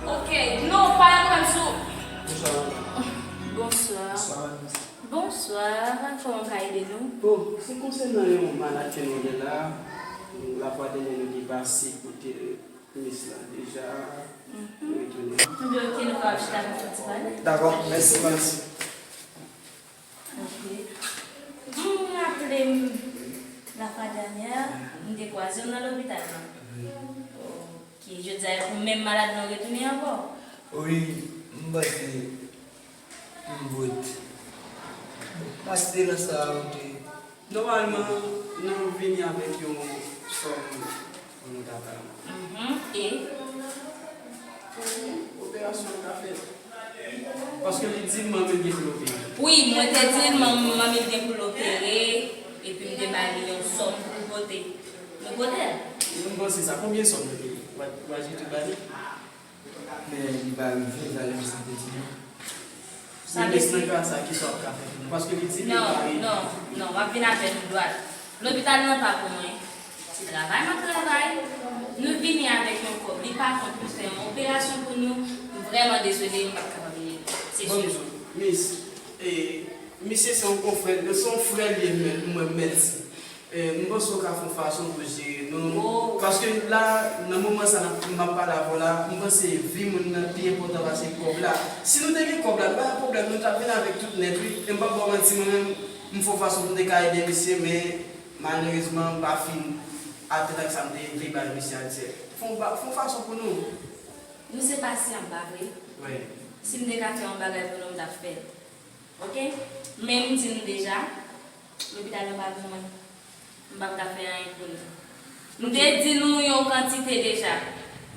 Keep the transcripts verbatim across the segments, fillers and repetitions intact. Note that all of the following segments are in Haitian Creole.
Ok, non, pa yon pran sou. Bonswa. Bonswa, kòman m ka ede nou? Bon, se konsènan yon malad ke nou gen la. Lafwa dènyè nou te pase kote mis la deja. Nou retounen. Ebyen, ok, nou ka chita pou fè ti pale. Dakò, mèsi, mèsi. Ok. M raple m, lafwa dènyè, m te kwaze w nan lopital la. Ok, jodi a, e pou menm malad nan retounen ankò? Wi, m panse m bout. Bon, mache nan sa a, ou te. Nòmalman, nou vini avèk yon sòm pou nou ta ba. Mhm, e? Pou operasyon an ka fèt. Paske li di m manmi l gen pou l opere. Wi, mwen te di l manm-, manmi l gen pou l opere, epi m te ba li yon sòm pou l pote. Nou pote l. M panse sa. Konbyen sòm nou te? W a, w a jete ba li? Men li pa rive, sa lè m sante di nou. Sa vle di nan ka sa, kisa w ap ka fè pou nou? Paske li di li pa rive. Non, non, non, w ap vin avè nou dwat. Lopital nan pa pou mwen. Se travay m ap travay. Nou vini avèk yon kòb. Li pa kont pou fè yon operasyon pou nou. M vrèman dezole, m p ap kapab ede nou. Se sou. Bon, mis, e, misye se yon konfrè, se yon frè li ye, mwen, mwen, m mèt di. E, m panse w ka fè yon fason pou jere nou. Paske la, nan moman sa, n ap, m ap pale avè w la, m panse vi moun nan pi enpòtan pase kòb la. Si nou te gen kòb la, nou pa gen pwoblèm, nou t ap vin avèk tout nèt, wi. E m p ap ba w manti, mwen menm, m fè yon fason pou m te ka ede misye, men malerezman, m pa fin atann ak sa m te vle bay misye a di. Fè yon ba-, fè yon fason pou nou. Nou se pasyan, pa vre? Wi. Si m te ka fè yon bagay pou nou, m t ap fè l. Ok? Men m di nou deja, lopital nan pa pou mwen. M p ap ka fè anyen pou nou. M te di nou yon kantite deja.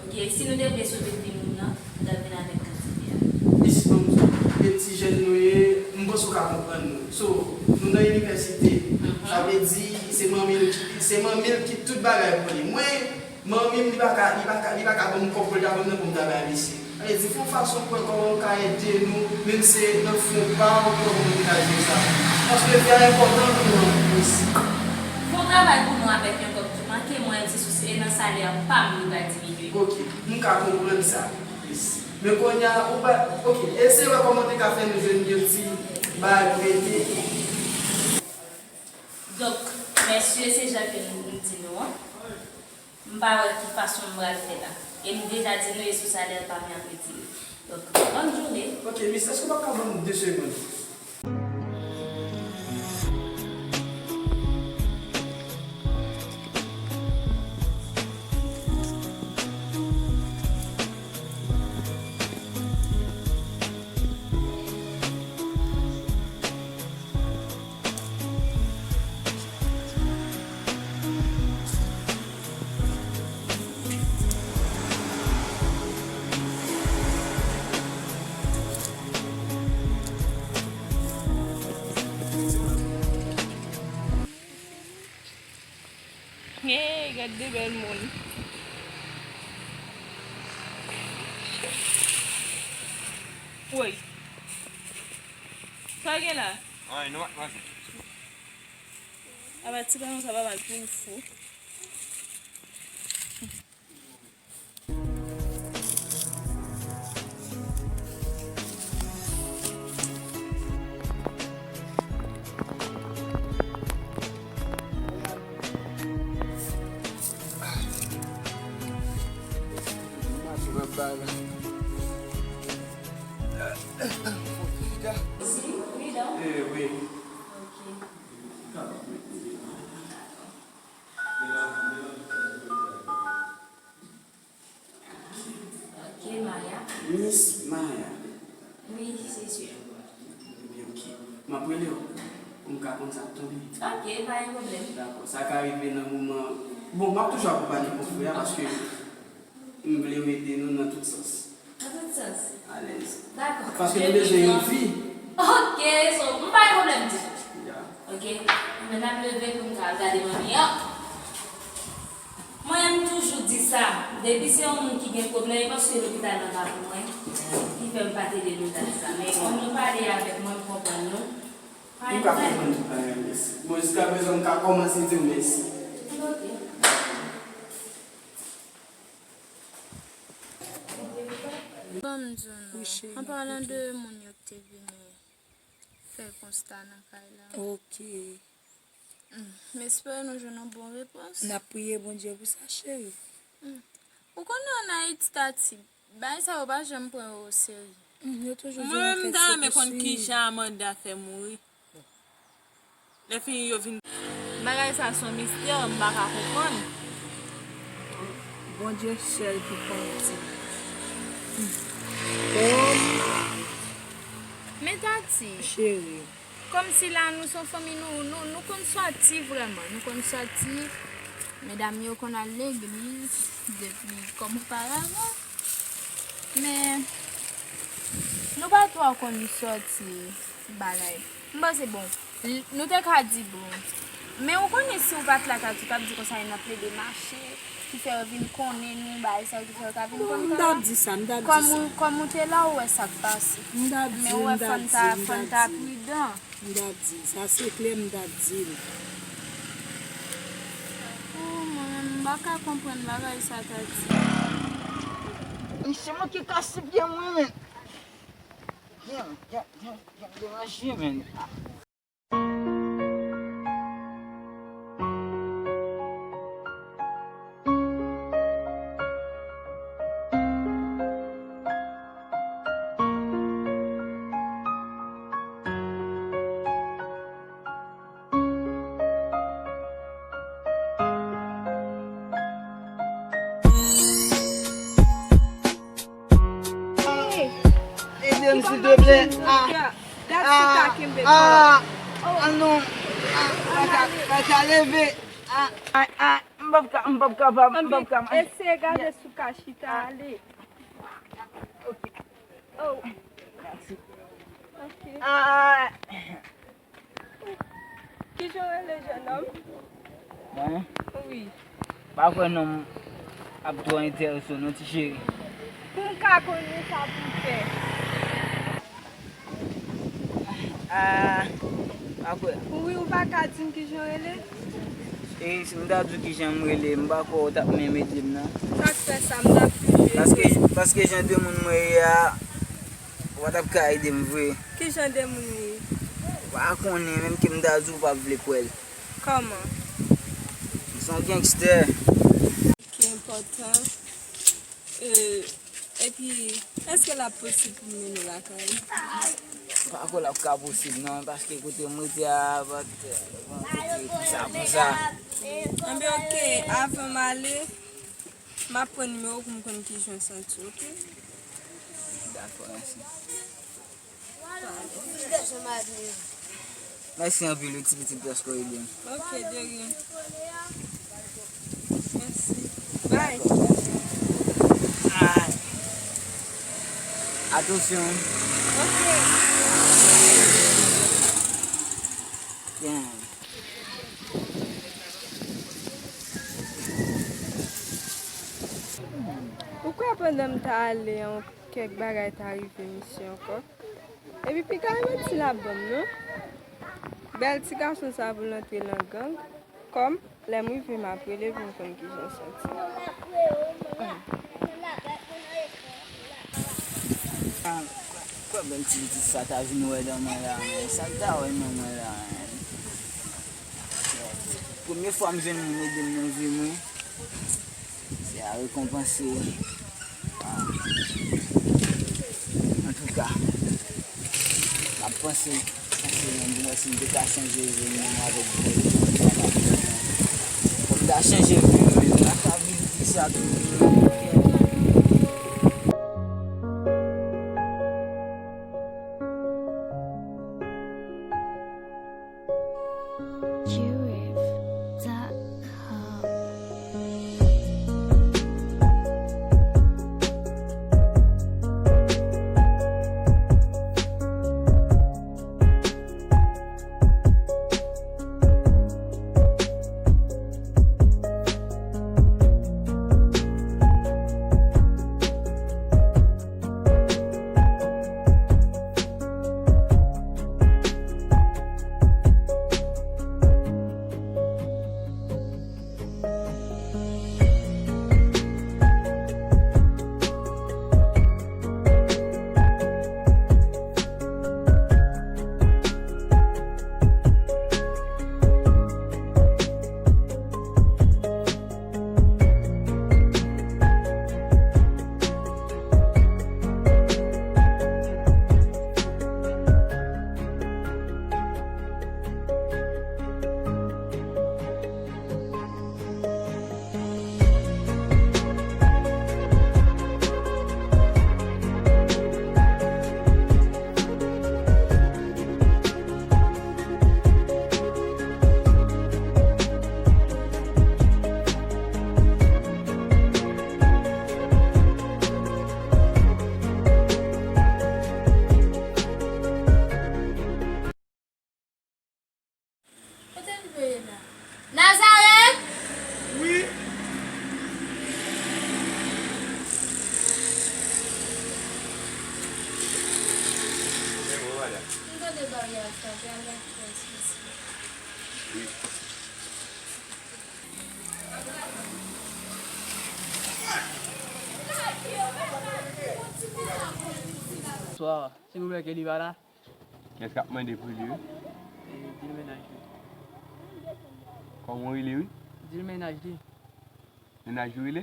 Ok? Si nou te vle sove timoun nan, nou t ap vin avèk kantite a. Isi, ban m di w, e ti jèn nou ye, m panse w ka konprann nou. So, nou nan inivèsite. Mhm. Sa vle di, se manmi l ki, se manmi l ki tout bagay pou li. Mwen, manmi m, li pa ka, li pa ka, li pa ka ban m kòb pou l ta ban m nan pou m ta bay misye. Sa vle di, fè yon fason pou wè kòman w ka ede nou, menm se nan fon pa w, pou wè kòman nou te ka jere sa. Paske vi a enpòtan pou nou anplis. Fè yon travay pou nou avèk yon kòb ki manke, mwen di sou se nan salè pa m li pral diminye. Ok, m ka konprann sa. Yes. Men kounye a, ou pa, ok, eseye wè kòman w te ka fè nou jwenn yon ti bagay pou ede. Donk, mesye, se jan ke m, m di nou an. M pa wè ki fason m pral fè la. E m deja di nou e sou salè pa m y ap retire. Donk, bòn jounen. Ok, mis, èske w pa ka ban m de segonn? Hey, gad de bèl moun. Woy. Sa gen la? Ay, nou pa t manje. Apa ti balon sa pa mal pou l fou. Eh, wi. Ok, Maya. Miss Maya. Wi, se sè. Ebyen, ok. M ap rele w pou m ka konn sa k tonbe. Ok, pa gen pwoblèm. Dakò. Sa ka rive nan moman. Bon, m ap toujou akonpanye konfrè a paske m vle w ede nou nan tout sans. Nan tout sans. Alèz. Dakò. Paske nou bezwen yon fi. Ok, so, m pa gen pwoblèm ditou. Ya. Ok. Anben, n ap leve pou n ka al gade manmi an. Mwen, m toujou di sa. Depi se yon moun ki gen pwoblèm, e paske lopital nan pa pou mwen. Ki fè m pa t ede nou dat sa. Men, kòm nou pale avèk mwen, m konprann nou. Pa gen pwoblèm. M ka konprann tout bagay, mèsi. Bon, jiskaprezan, m ka kòmanse di w mèsi. Ok. Ban m di w non. Wi, cheri, m ap koute. An palan de moun yo ki te vini fè konsta nan kay la. Ok. Hmm, m espere nou jwenn yon bon repons. N ap priye Bondye pou sa, cheri. Hmm. Ou konnen ann Ayiti, Tati, bagay sa yo pa janm pran yo oserye. Hmm, yo toujou di yon tèt se pou swiv. Mwen menm, m ta renmen konn kijan Amanda fè mouri. Lè fini yo vin. Bagay sa se yon mistè, m pa ka konprann. Bondye sèl ki konnen ti. Kòm. Men Tati. Cheri. Kòmsi la nou se yon fanmi, nou, nou, nou konn sòti vrèman. Nou konn sòti. Medam yo konn al legliz depi kòm oparavan. Men, nou pa twò konn sòti bagay. M panse, bon, l-, nou te ka di, bon. Men ou konnen si w pa t la, Tati, w t ap di konsa, n ap plede mache, ki fè yo vin konnen nou, bagay sa yo, ki fè yo ta vin konnen nou. Non, m t ap di sa, m t ap di sa. Kòm ou, kòm ou te la, ou wè sa k pase. M t ap di, m t ap di, m t ap di. Men ou wè, fò n ta, fò n ta pridan. M t ap di l. Sa se klè, m t ap di l. O, mwen menm, m pa ka konprann bagay sa, Tati. Misye manke kase pye mwen, men. Damn, damn, damn, damn, deranje, men. Ede m, silteplè. Ah, ah, ah, non. Ah, pa ka, pa ka leve. Ah, ah, ah, m p ap ka, m p ap kapab, m p ap kapab. Eseye gade si w ka chita, ale. Ok. Oh. Mèsi. Ok. Ah. Kijan w rele, jennonm? Mwen? Wi. Pa kwè non m ap twò enterese w non, ti cheri. Pou m ka konnen sa pou m fè. Ah, pa kwè. Wi, ou pa ka di m kijan w rele? E si m ta di w kijan m rele, m pa kwè w t ap menm ede m nan. Sa k fè sa, m t ap toujou ede w. Paske, paske jan de moun mwen ye a, ou pa t ap ka ede m vre. Ki jan de moun ou ye? Ou pa konnen, menm ke m ta di w, ou p ap vle kwè l. Kòman? M se yon gangstè. Ki enpòtan. E, epi, èske l ap posib pou m mennen w lakay ou? M pa kwè l ap ka posib non, paske kote m rete a pa t, pa yon kote konsa, konsa. Anben, ok, avan m ale, m ap pran nimewo w pou m konn kijan w santi w, ok? Dakò, mèsi. Mèsi anpil wi, ti pitit, paske w ede m. Ok, de rien. Mèsi. Bye. Dakò, mèsi. Atansyon. Ok. Damn. Ou kwè pandan m ta ale an kèk bagay ta rive misye ankò. Epi piga yo di l ap ban m non. Bèl ti gason sa pou l antre nan gang. Kòm, lè m rive m ap rele pou m konn kijan l santi. Ah, kwè bèl ti pitit sa ta vin wè nan mwen la, men sa l ta wè nan mwen la, men. Premye fwa m jwenn moun ede m nan vi mwen. Se a rekonpanse. Ah. Antouka, m ap panse, panse menm pou mwen si m te ka chanje vi m menm avèk Bondye. Pou m ta chanje vi m menm, m pa ka viv di sa toujou. Maryaj la vrèman twò espesyal. Wi. Bonswa, silvouplè, Kelly pa la? Kiyès k ap mande pou li, wi? E, di l mennaj li. Kòman w rele, wi? Di l mennaj li. Mennaj li rele?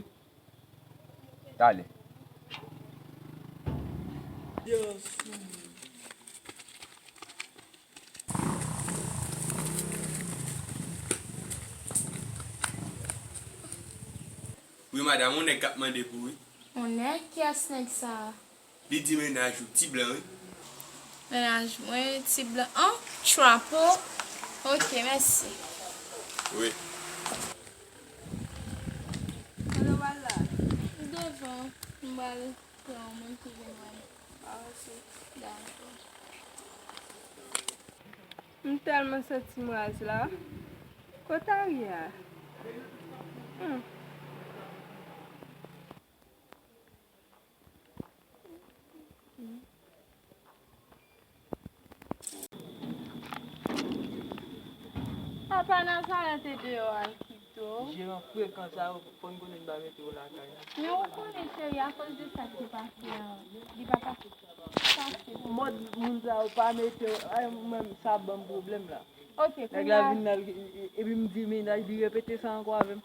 Talè. Wi, madanm, yon nèg k ap mande pou ou, wi. Yon nèg? Kiyès nèg sa a? Li di mennaj ou, ti blan, wi. Mennaj mwen, ti blan. An? Trapo? Ok, mèsi. Wi. Kote w pral la? Devan, m pral pran yon moun ki vin wè m. Ah, ok. Dakò. M tèlman santi m raz la. Kote Ari a? Hmm. Apa Nazareth te deyò a ki do? Jeran frekan sa yo, fò n konnen n pa mete yo lakay nou. Men ou konnen cheri, akoz de sa ki te pase an, li pa pase fasil. Mòd moun sa yo pa mete yo, ay, mwen, sa ban m pwoblèm la. Ok, nèg la vin la, epi m di mennaj li repete sa ankò avè m.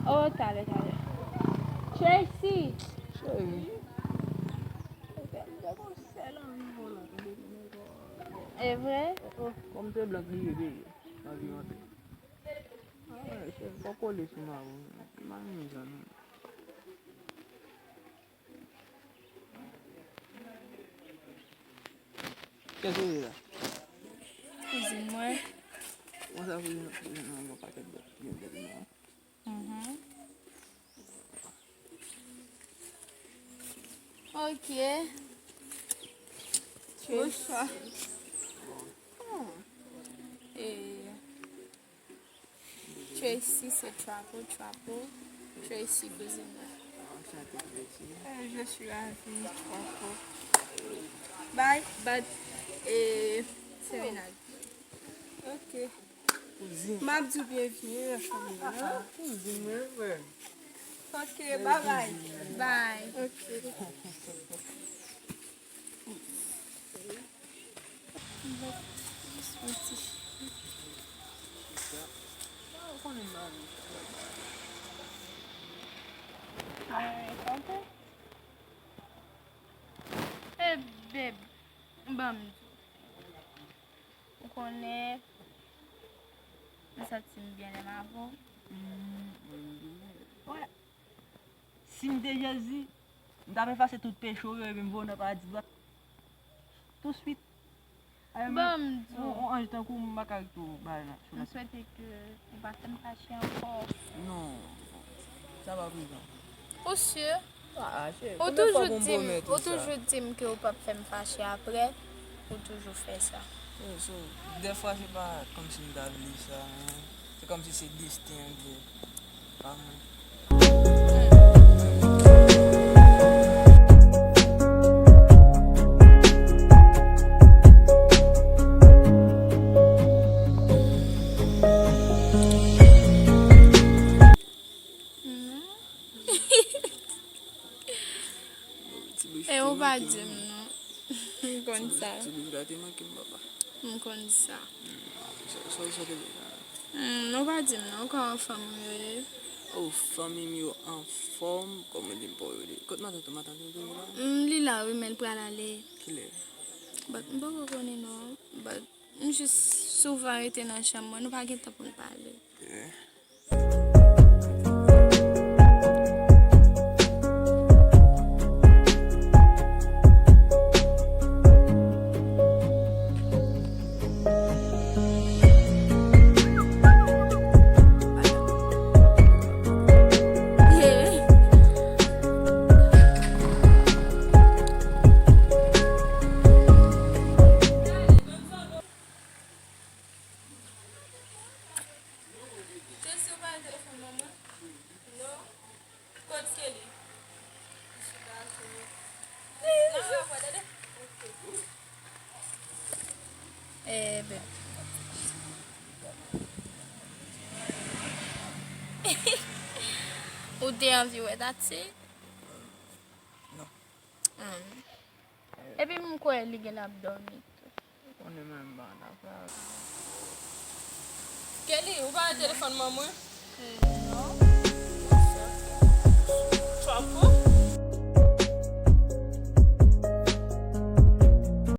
Oh, talè, talè. Tracy! Cheri. E vre? Oh, oh, kòm se blan ki rive, anvi antre. Ah, cheri, fò kole sou mari w. Mari m jan nou. Kiyès ou ye la? Kouzin mwen. Kòman sa kouzin, kouzin nan yon pakèt bèt, bèt non? Mhm. Ok. Bonsoir. Hmm. E Tracy, c'est Trapo, Trapo. Tracy, kouzin mwen. Enchanté, Tracy. Euh, je suis ravie, Trapo. Bye. But, eh, c'est ménage. Ok. Kouzin. M ap di w byenvini nan fanmi an. Ah, kouzin mwen, vre. Ok, bye bye. Bye. Ok. Alright, okay. Hey, babe, ban m di w. Ou konnen, m santi m byen lè m avè w. Mm, mwen menm de menm. Wè. Si m te Jezi, m t ap efase tout peche w yo epi m voye w nan paradi dwat. Touswit. Ban m di w. Yon, yon anj tankou w, m pa ka rete w bay la, sou la. M swete ke ou pa fè m fache ankò. Non, sa pa prezan. Ou si? Ah, cheri, ou toujou di m, ou toujou di m ke ou p ap fè m fache apre, ou toujou fè sa. So, so, dèfwa se pa kòmsi m ta vle sa, men se kòmsi se desten an ki fè, pa mwen. E ou pa di m non. M konn sa. Ti bouch la te manke m, papa. M konn sa. Sa w sot li la? Hmm, non, pa di m non, kòman fanmi w yo ye? Oh, fanmi m yo anfòm, kòm w di m pa w yo de. Kot matant ou, matant ou toujou la? Hmm, li la wi, men l pral ale. Kilè? But m poko konnen non. But m jis souvan rete nan chanm mwen, nou pa gen tan pou n pale. Yeah. Chelsea, ou pa nan telefòn manman? Non. Kot Kelly? Li chita sou. Nan rapò, tande. Ok. Eh, babe. Ou te anvi wè Tatie? Non. Hmm. Epi m kwè li genlè ap dòmi tou. Ou konnen mwen m pa dakò. Kelly, ou pa nan telefòn manman? Eh, non.